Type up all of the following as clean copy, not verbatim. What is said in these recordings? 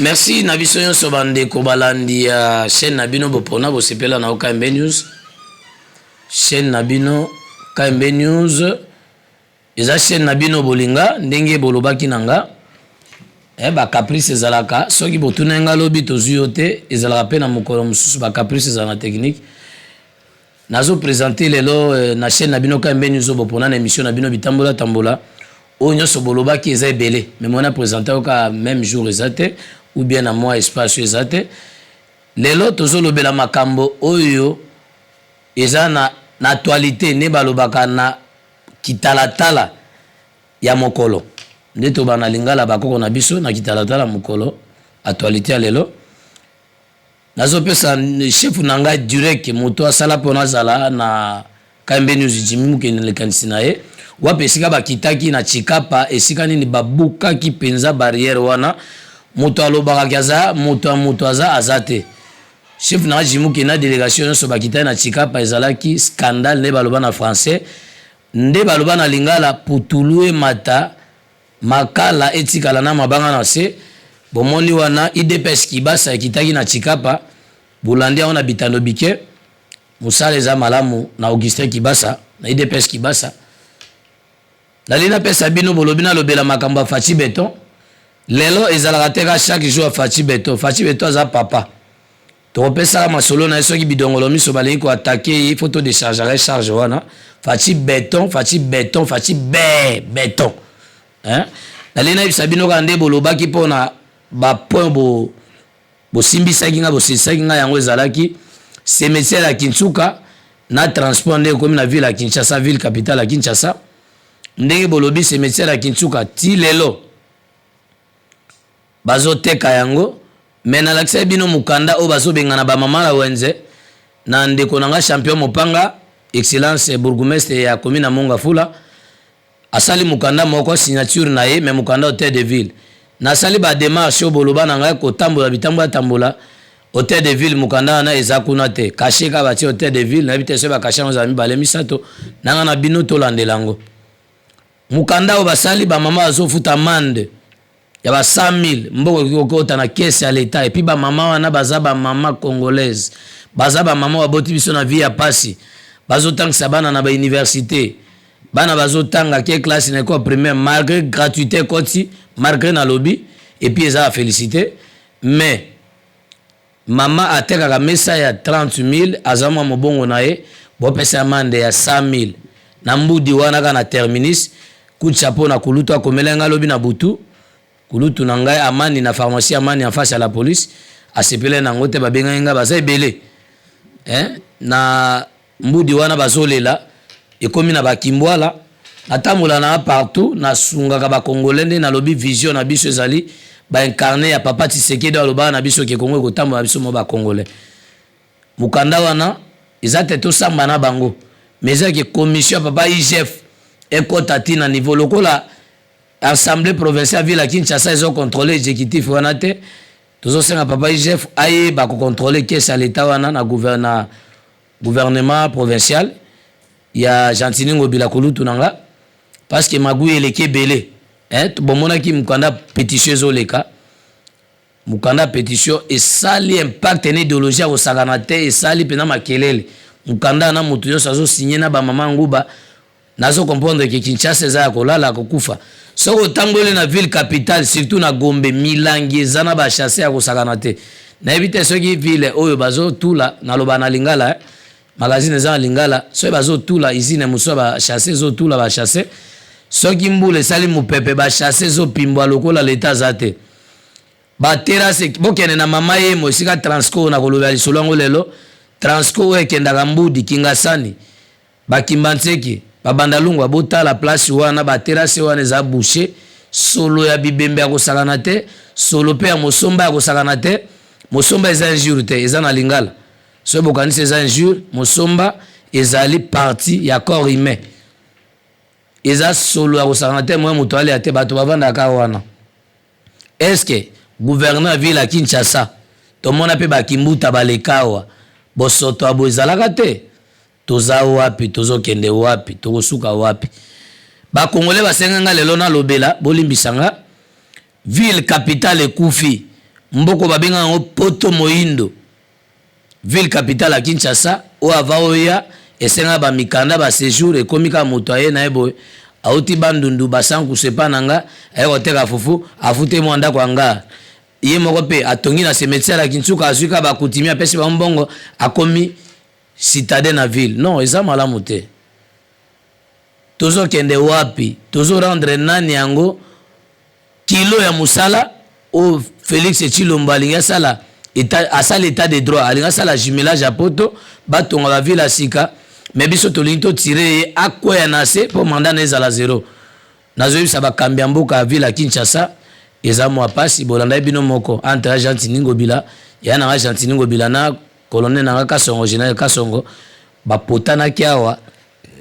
Merci na biso nyonso bandeko balandi ya chaîne na bino bopona bosepela na OKMB News. Chaîne na bino KMB News eza chaîne na bino bolinga ndenge bolobaki na nga. Eh, ba caprice ezalaka soki botuna nga lobi tozwi yo te, ezalaka mpe na mokolo mosusu ba caprice ezala na technique. Nazo presenter lelo eh, na chaîne na bino KMB News bopona na émission na bino bitambola tambola. Oyo nyonso bolobaki eza ebele, mais mona présenter yo kaka même jour eza te, ou bien na mwa espace eza te. Lelo tozolobela makambo oyo eza na actualité, nde balobaka na kitalatala ya mokolo, nde toba na lingala bakoko na biso na kitalatala mokolo. Actualité ya lelo, nazopesa chef na ngai direct, moto asala mpona azala na KMB News, Jimi Mokende, likanisi na ye wapi esika bakitaki na Chikapa, esika nini babukaki mpenza barrière wana. Moto alobakaki aza moto ya moto aza te. Chef na ngai Jimi Mokende na délégation nyonso bakitaki na Chikapa, ezalaki scandale, nde baloba na français, nde baloba na lingala putulu emata, makala etikala na mabanga na se. Bomoni wana UDPS Kibasa ekitaki na Chikapa, bolandi yango na bitando bike. Mosala eza malamu na Augustin Kibasa na UDPS Kibasa. Nali napesa bino, bolobi nalobela makambo ya Fatshi Béton. Lelo ezalaka te ka chaque jour ya Fatshi Béton. Fatshi Béton aza papa, tokopesaka masolo na ye. Soki bidongolo miso balingi koattaquer ye, faut todéchargera charge wana. Fatshi Béton, Fatshi Béton, Fatshi be béton, hein? Nalingi nayebisa bino kaka nde bolobaki mpona bapoint bo bosimbisaki nga, bosilisaki ngai yango. Ezalaki cimetière ya Kintsuka na transport nde ekomi na ville ya Kinshasa, ville capitale ya Kinshasa. Ndenge bolobi, cimetière ya Kintsuka ti lelo bazoteka yango, mais nalakisaki bino mokanda oyo bazobengana bamama na wenze na ndeko na nga Champion Mopanga, excellence bourgmestre ya commune ya Mont-Ngafula, asali mokanda moko, signature na ye, mais mokanda hôtel de ville. Nasali badémarche oyo boloba na ngai, kotambola bitambola tambola hôtel de ville, mokanda wana eza kuna te, cachet kaka batie hôtel de ville. Nayebi te soki bacachet yango ezala mibale, misato. Nanga na bino tolandela yango. Mokanda oyo basali, bamama bazofuta amende ya ba 100 000, mbongo ekoki kokota na caisse ya leta. Et puis bamama wana baza bamama congolaise, baza bamama baboti biso na vie ya pasi, bazotangisa bana na bauniversité, bana bazotanga ke classe na école primaire malgré gratuité ekoti, malgré nalobi. Et puis eza ya félicité, mais mama atekaka mesa ya 30 000, aza mwa mobongo na ye, bopesa amende ya 100 000 na mbudi wana kaka na terminus. Coup de chapeau na kulutu akomela ngai alobi na butu, kulutu na ngai Amani na pharmacie Amani en face ya la police, asepele nango te. Babengaki ngai, baza ebele, eh? Na mbudi wana bazolela, ekomi na bakimbwala. Natambola na partout, nasungaka bakongolais. Nde nalobi, vision na biso ezali baincarné ya papa Tshisekedi, alobaka na biso ke Kongo ekotambola biso mo bakongolais. Mokanda wana eza te tosamba na bango, mais eza ke commission ya papa IGF ekɔta ntina niveau lokola assemblée provinciale ville ya Kinshasa ezocontrôle exécutif wana te. Tozosenga papa IGF ayeba kocontrôle caisse ya leta wana na gouvernement provincial ya Gentiny Ngobila, kulutu na nga, parce que magui eleki ebele, eh, bomonaki mokanda pétition ezoleka. Mokanda pétition esali impact na idéologie ya kosakana te, esali mpenza makelele. Mokanda na moto nyonso azosinye na bamama nguba. Nazo comprendre ke Kinshasa eza ya kolala kokufa. Soki otamboli na ville capitale, surtout na Gombe, milangi eza na bachasse ya kosakana te. Nayebi te soki ville oyo bazotula, naloba na lingala, eh? Magazine eza na lingala. Soki bazotula usine mosusu ya bachasse, ezotula bachasse, soki mbula esali mopepe, bachasse ezopimbwa lokola leta aza te. Baterrasse, bokende na mama yemo esika Transco, na kolobela lisolo yango lelo. Transco oyo ekendaka Mbudi, Kingasani, bakimba ntseke, babanda lungwa, botala place wana, baterrasse wana eza bouché, solo ya bibembe ya kosakana te, solo mpe ya mosomba ya kosakana te. Mosomba eza injure te, eza na lingala. Soki bokanisi eza injure, mosomba ezali partie ya corps humain. Eza solo ya kosakana te, moya moto alia te, bato bavandaka wana. Est-ce gouverneur ya ville ya Kinshasa, tomona mpe bakimbuta baleka awa, bosoto ya bo ezalaka te. Toza wapi? Tozokende wapi? Tokosuka wapi? Bakongole basenga nga lelo nalobela, bolimbisa nga. Ville capitale ekufi. Mboko babengaka yango poto moyindo. Ville capitale ya Kinshasa oyo avant oya esengaka ba mikanda ba sejour ekomi kaka moto aye na ye boye auti Bandundu basankusu epa na nga aye koteka fufu afuteli mwa ndako ya nga ye moko mpe atongi na cimetière ya Kinsuka azwi kaka ba coutumier apesi bango mbongo akomi citadin na ville. Non, eza malamu te. Tozokende wapi? Tozo rendre nani yango kilo ya musala oyo Felix Tshilombo alingi asala etat, asala etat de droit, alingi asala jumelage ya poto, batonga ba ville ya sika, mais biso tolingi to tirer ye akweya na se po mandat na ezala zero. Nazoyebisa bakambi ya mboka ya ville ya Kinshasa, eza mua pasi, bolandaki bino moko entre Gentiny Ngobila, yaya na nga Gentiny Ngobila na colonel na nga Kasongo, general Kasongo, bapotanaki awa.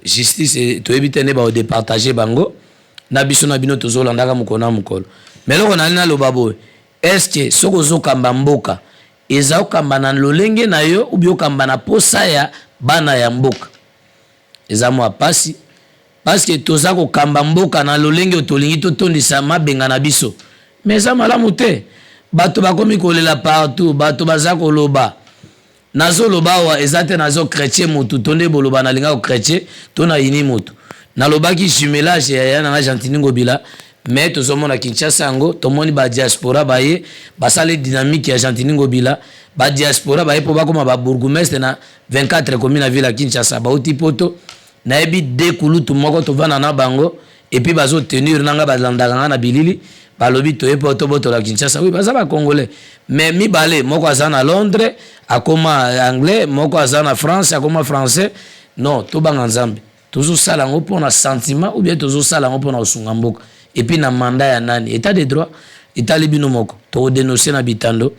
Justice toyebi te nde bao departager bango na biso na bino tozolandaka mokolo na mokolo. Mais eloko nali naloba boye, est-ce que soki ozokamba mboka eza okamba na lolenge na yo ou bien okamba na posa ya bana ya mboka? Eza mwa pasi parce que toza kokamba mboka na lolenge oyo tolingi totondisa mabenga na biso, mais eza malamu te. Bato bakomi kolela partout, bato baza koloba. Nazo loba awa eza te nazo cretche mutu to nde boloba na linga ko cretche to na yini mutu. Nalobaki jumelage ya yaya na nga Gentiny Ngobila mais tozo mona Kinshasa yango tomoni ba diaspora baye basali dynamique ya Gentiny Ngobila, ba diaspora baye po bakoma ba bourgoumestre na 24 communes na ville ya Kinshasa bawuti poto. Nayebi deux kulutu moko tovanda na bango et puis bazo tenir na nga balandaka nga na bilili balobi toye po tobotola Kinshasa. Oui, baza ba congolais mais mibale, moko aza na Londres akoma anglais, moko aza na France akoma français. Non, tobanga Nzambe. Tozosala yango mpo na sentiment ou bien tozosala yango mpo na kosunga mboka? Et puis na mandat ya nani? Etat de droit etali bino moko. Tokodenoncer na bitando.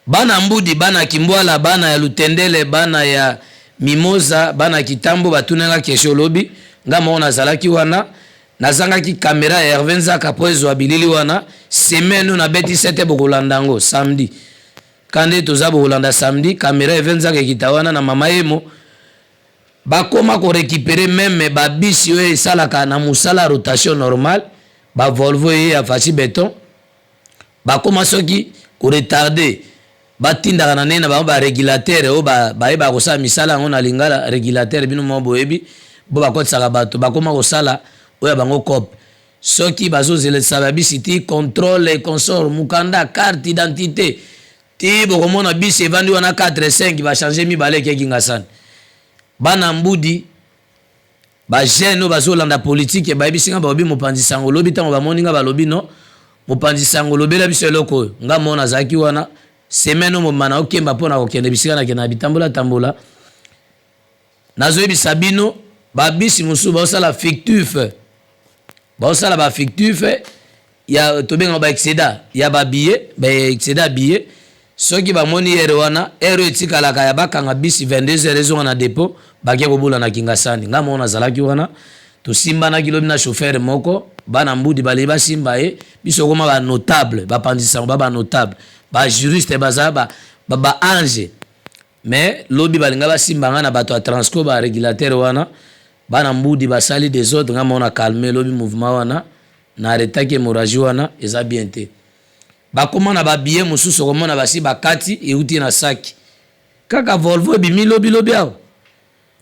Bana Mbudi, bana Kimbwala, bana ya Lutendele, bana ya Mimoza, bana Kitambo batuna nga question lobi, nga moko nazalaki wana, nazangaki camera ya Herve Nzaka po ezua bilili wana, semaine oyo nabeti sete bokolanda yango samedi. Ka nde toza bokolanda samedi, camera Herve Nzaka ekita wana na mama Yemo, bakoma ko recuperer meme ba bus oyo esalaka na musala rotation normale, ba Volvo eye ya Fatshi Beton, bakoma soki ko retarder batindaka na ndenge na bango ba regulateur oyo bayebaka kosala misala yango na lingala regulateur bino moko boyebi bo bakotisaka bato bakoma kosala oyo ya bango coop soki bazozelisa babisi ti controle consort mukanda carte identité ti bokomona bisi evandi wana 4 5 bachange mibale eke Kingasani. Bana Mbudi, ba jeunes oyo bazolanda politique bayebisi nga, balobi mopanzi sango lobi ntango bamoni nga balobi no mopanzi sango lobela biso eloko oyo. Nga moko nazalaki wana semaine oyo mobima na okemba mpo na kokende bisika nakende na bitambola tambola. Nazoyebisa bino babisi mosusu baosala fictif, baosala ba fictif ya tobengaka ba excédent ya ba billet, ba excédent ya billet. Soki bamoni heure wana, heure oyo etikalaka ya bakanga bisi 22 heures ezonga na dépôt, bake kobula na Kingasani. Nga moko nazalaki wana, tosimbanaki lobi na chauffeur moko, bana Mbudi balingi basimba ye, biso okoma ba notable, bapanzi sango ba ba notable, ba juriste baza ba ba ange. Mais lobi balinga basimba nga na bato ya Transco ba régulateur wana, bana Mbudi basali desordre, nga moko na calme lobi mouvement wana, na arretaki hémorragie wana, eza bien te. Bakoma na ba billet mosusu okomona basi bakati euti na saki. Kaka Volvo ebimi lobi lobi awa.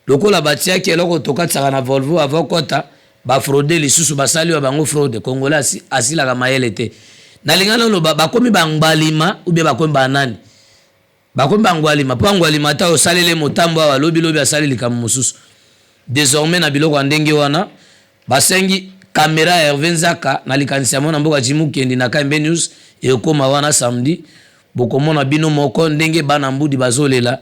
Lokola batiaki eloko tokatisaka na Volvo avant kota, ba fraude lisusu basali wa bango fraude. Congolais asilaka mayele te. Nalinga naloba bakomi ba ngbalima ou bien bakomi ba nani? Bakomi ba ngwalima po ngwalima ata osalele motambo awa lobi lobi asali likambo mosusu. Désormais na biloko ya ndenge wana basengi kamera ya Herve Nzaka na likanisi ya mwana mboka Jimmy Mukendi na KMB News ekoma wana samedi. Bokomona bino moko ndenge bana Mbudi bazolela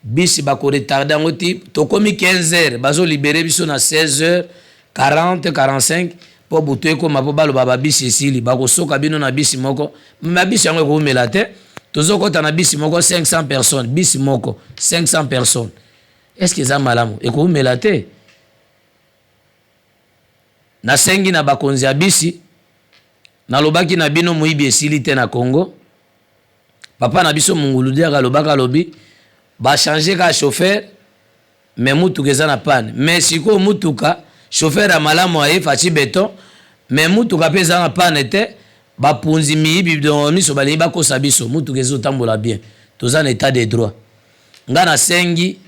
bisi bakoretarde yango ti tokomi 15 heures, bazolibere biso na 16 heures 40 45 mpo butu ekoma mpo baloba babisi esili. Bakosoka bino na bisi moko, babisi yango ekoumela te. Tozokɔta na bisi moko 500 personnes, bisi moko 500 personnes, est ce que eza malamu? Ekoumela te. Nasengi na bakonzi ya bisi, nalobaki na bino moyibi esili te na Congo. Papa na biso Mungulu Diaka alobaka, alobi bachange kaka chauffeur mais mutuka eza na panne. Mais sikoyo mutuka chauffeur ya malamu aye Fatshi Beton, mais mutuka mpe eza na panne te. Bapunzi miyibi dongo miso balingi bakosa biso, mutuka ezotambola bien, toza na etat de droit. Nga nasengi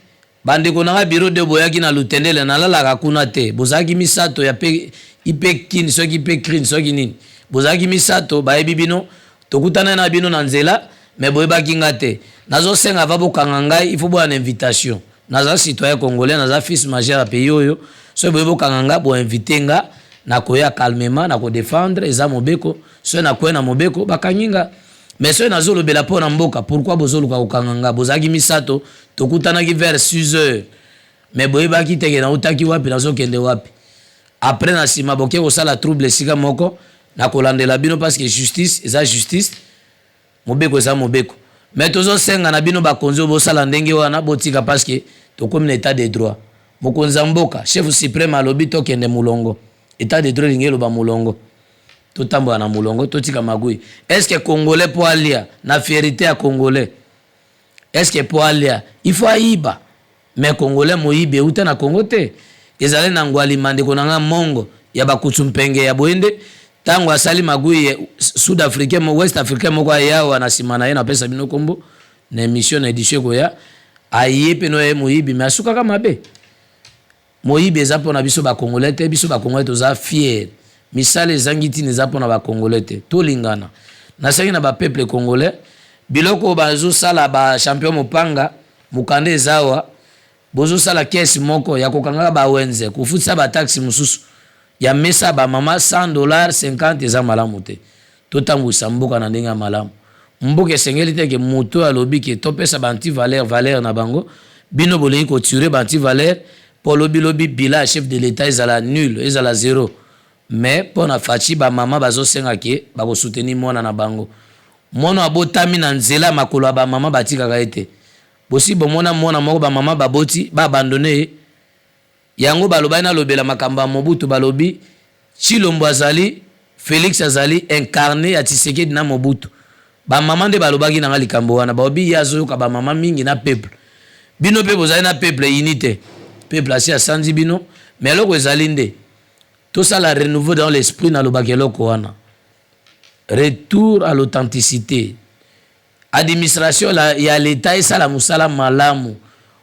bandeko na nga bureau de boyaki na Lutendele, nalalaka kuna te, bozalaki misato ya pe ipe kin soki pe crin soki nini, bozalaki misato, bayebi bino, tokutanaki na bino na nzela mais boyebaki nga te. Nazosenga va bokanga ngai, il faut boya na invitation. Naza citoyen congolais, naza fils majeur ya pays oyo. Soki boye bokanga nga, boinvite nga, nakoya calmement, nakodefendre, eza mobeko. Soki nakwei na mobeko, bakangi nga. Mais soki nazolobela mpo na mboka, pourquoi bozoluka kokanga nga? Bozalaki misato, tokutanaki vers 6 heures, mais boyebaki te ke nautaki wapi, nazokende wapi. Après na nsima boke kosala trouble esika moko, nakolandela bino parce que justice eza justice, mobeko eza mobeko. Mais tozosenga na bino bakonzi oyo bosala ndenge wana, botika, parce que tokomi na etat de droit. Mokonzi ya mboka, chef suprême, alobi tokende molongo. Etat de droit elingi eloba molongo, totambola na molongo, totika magui. Est ce que Congolais mpo alia na fierté ya Congolais, est ce que mpo alia il faut ayiba? Mais Congolais moyibi euta na Congo te, ezali na Ngwalima. Ndeko na nga mongo ya bakutu mpenge ya boye nde ntango asali magui, Sud Africain, West Africain moko ayawa na nsima na ye, napesa bino nkombo na émission na édition ekoya, aye mpe no ye moyibi, mais asukaka mabe. Moyibi eza mpona biso Bacongolais te. Biso Bacongolais toza fier. Misala ezangi ntina eza mpona Bacongolais te. Tolingana. Nasengi na bapeuple congolais, biloko oyo bazosala bachampion mopanga, mokanda eza awa, bozosala kese moko ya kokangaka bawenze, kofutisa bataxe mosusu ya mesa bamama 100 $, 50, eza malamu te. Totambwisa mboka na ndenge ya malamu. Mboka esengeli te ke moto oyo alobi ke topesa baanti valeur valeur na bango, bino bolingi kotuer baanti valeur mpo lobilobi bilan ya chef de l'État ezala nul, ezala zéro. Mais mpo na Fatshi, bamama bazosenga ke bakosoutenir mwana na bango. Mwana abotami na nzela makolo ya bamama, batikaka ye te. Bosi bomona mwana moko bamama baboti baabandonner ye? Yango balobaki, nalobela makambo ya Mobutu, balobi Tshilombo azali, Félix azali incarné ya Tshisekedi na Mobutu. Bamama nde balobaki nanga likambo wana, balobi ye azoyoka bamama mingi na peuple. Bino mpe bozali na peuple uni te, peuple asi asanzi bino. Mais eloko ezali nde tosala renouveau dans l'esprit. Nalobaki eloko wana, retour à l'authenticité. Administration ya l'État esala mosala malamu,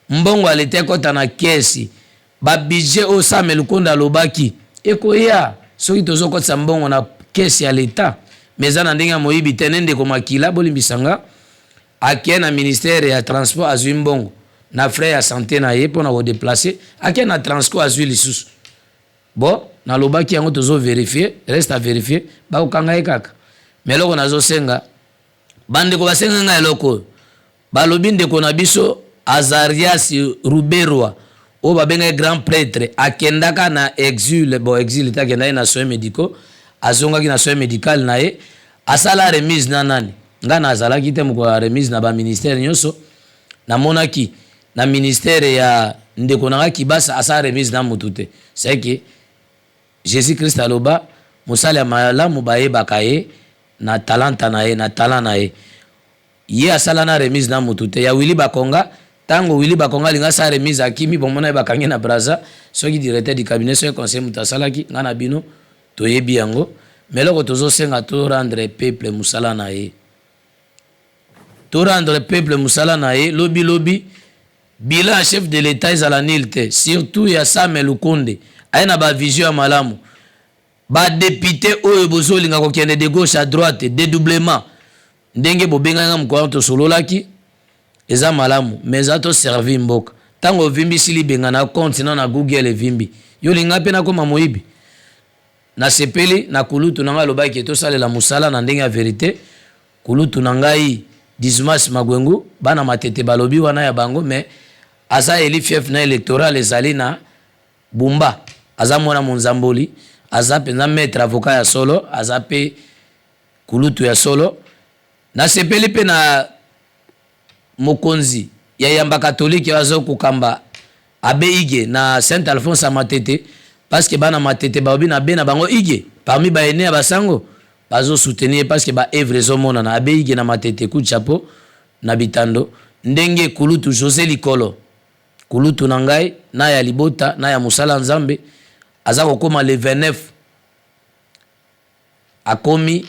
mbongo ya l'État ekɔta na kesi, babudget oyo Sama Lukonde alobaki ekoya soki tozokɔtisa mbongo na kesi ya l'État, mais eza na ndenge ya moyibi te. Ne ndeko Makila, bolimbisanga, akei na ministère ya transport, azwi mbongo na frais ya santé na ye mpona kodéplacer, akei na transport, azwi lisusu. Bon, nalobaki yango, tozovérifier, reste à vérifier, bakokanga ye kaka. Mais eloko nazosenga, bandeko basenga ngai eloko oyo, balobi ndeko na biso Azarias Ruberwa oyo babengaki grand prêtre akendaka na exil, bon, exil te, akendaki na soins médicaux, azongaki na soins médical na ye, asala remise na nani? Ngai nazalaki te mokolo ya remise. Na baministère nyonso namonaki, na ministère ya ndeko na ngai Kibasa, asala remise na motu te. C'est que Jésus Christ aloba mosali ya malamu bayebaka ye na talanta na ye, na talent na ye. Ye asala na remise na motu te. Ya Willy Bakonga, ntango Willy Bakonga alingi asala remise, akimi. Bomona ye, bakangi na Braza, soki directeur du cabinet, soki conseiller, moto asalaki. Ngai na bino toyebi yango. Mais eloko tozosenga, torendre peuple mosala na ye, torendre peuple mosala na ye. Lobi lobi bilan ya chef de l'État ezala nil te, surtout ya Sama Lukonde, aye na bavision ya malamu. Badéputé oyo bozolinga kokende de gauche à droite, dédoublement, ndenge bobengaki nga mokolo tosololaki, eza malamu, mais eza toservir mboka. Ntango ovimbisi libenga na compte na Google, evimbi yo, olinga mpe nakóma moyibi. Nasepeli na kulutu na ngai alobaki tosalela mosala na ndenge ya vérité. Kulutu na ngai Dismas Magwengu, bana Matete balobi wana ya bango, mais aza eli fief na électoral ezali na Bumba, aza mwana monzamboli, aza mpenza maître avocat ya solo, aza mpe kulutu ya solo. Nasepeli mpe na mokonzi ya yamba katolike oyo aza kokamba, abbé Ige na Saint Alphonse ya Matete, parce que bana Matete balobi na be na bango Ige parmi baene ya basango bazosoutenir, parce que baœuvre ezomonana. Abbé Ige na Matete, coup de chapeau na bitando. Ndenge kulutu José Likolo, kulutu na ngai na ya libota na ya mosala Nzambe, aza kokóma le 29, akomi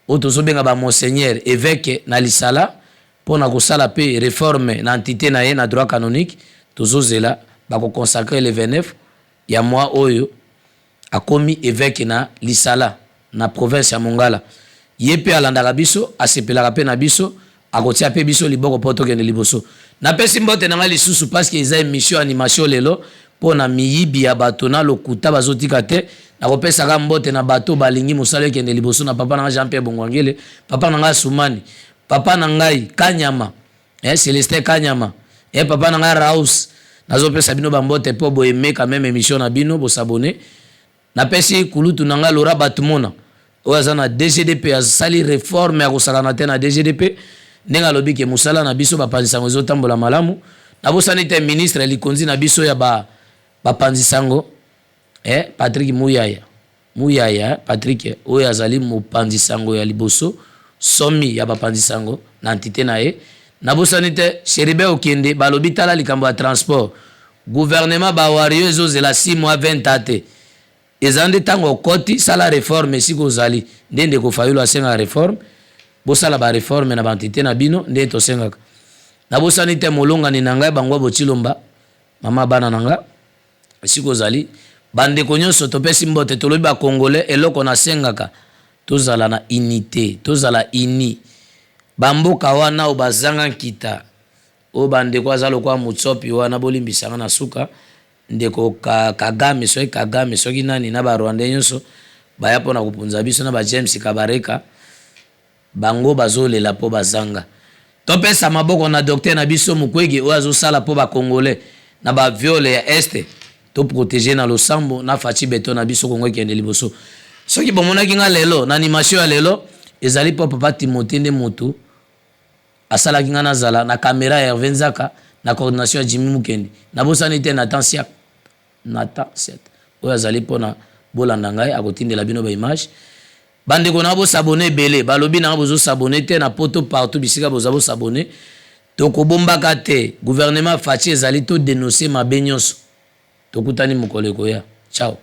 Oyo tozobenga ba monseigneur evêque na lisala mpo na kosala mpe reforme na entité na ye na droit canonique. Tozozela bakoconsacrer le 29 ya mois oyo, akomi évêque na Lisala, na province ya Mongala. Ye mpe alandaka biso, asepelaka mpe na biso, akotia mpe biso liboko mpo tokende liboso. Napesi mbote na ngai lisusu parce que eza émission animation lelo mpo na miyibi ya bato na lokuta bazotika te. Nakopesaka mbote na bato balingi mosala ekende liboso, na papa na ngai Jean Pierre Bongwangele, papa na ngai Sumani, papa na ngai Kanyama, Celestin Kanyama, papa na ngai Raus. Nazopesa bino bambote mpo boaime quand même émission na bino, bosabonner. Napesi kulutu na ngai Lora Batumona oyo aza na DGDP, asali réforme ya kosakana te na DGDP, ndenge alobi ke mosala na biso bapanzi sango ezotambola malamu. Nabosani te ministre likonzi na biso ya bapanzi sango, Patrick Muyaya. Muyaya Patrick oyo azali mopanzi sango ya liboso somi ya bapanzi sango na entité na ye. Nabosani te Chérubin Okende. Balobi tala likambo ya transport, gouvernement bawario ezozela 6 mois, 20 ans te. Eza nde ntango okoti, sala réforme esika ozali. Nde ndeko Fayulu asengaka réforme, bosala baréforme na baentité na bino nde tosengaka. Nabosani te molongani na ngai bango Botilomba, mama bana na nga, esika ozali. Bandeko nyonso topesi mbote. Tolobi bacongolais, eloko nasengaka, tozala na unité, tozala uni. Bamboka wana oyo bazanga nkita, oyo bandeko aza lokola motsopi wana, bolimbisanga na suka, ndeko Kagame, soki Kagame, soki nani, na barwandais nyonso baya mpona kopunza biso, na bajames Kabareka, bango bazolela mpo bazanga. Topesa maboko na docteur na biso Mukwege oyo azosala mpo bacongolais na baviole ya Est toprotéger na losambo na Fatshi Béton na biso, Kongo ekende liboso. Soki bomonaki nga lelo na animation ya lelo, ezali mpo papa Timote nde motu asalaki nga nazala na caméra ya Herve Nzaka, na coordination ya Jimmy Mukendi. Nabosani te Nathan Siak, Nathan Siak oyo azali mpona bolanda ngai, akotindela bino baimage. Bandeko na bosabonner ebele, balobi nanga bozosabonner te na Poto, partout bisika boza, bosabonner. Tokobombaka te, gouvernement Fatshi ezali todénoncer mabe nyonso. Tokutani mokolo ekoya. Ciao.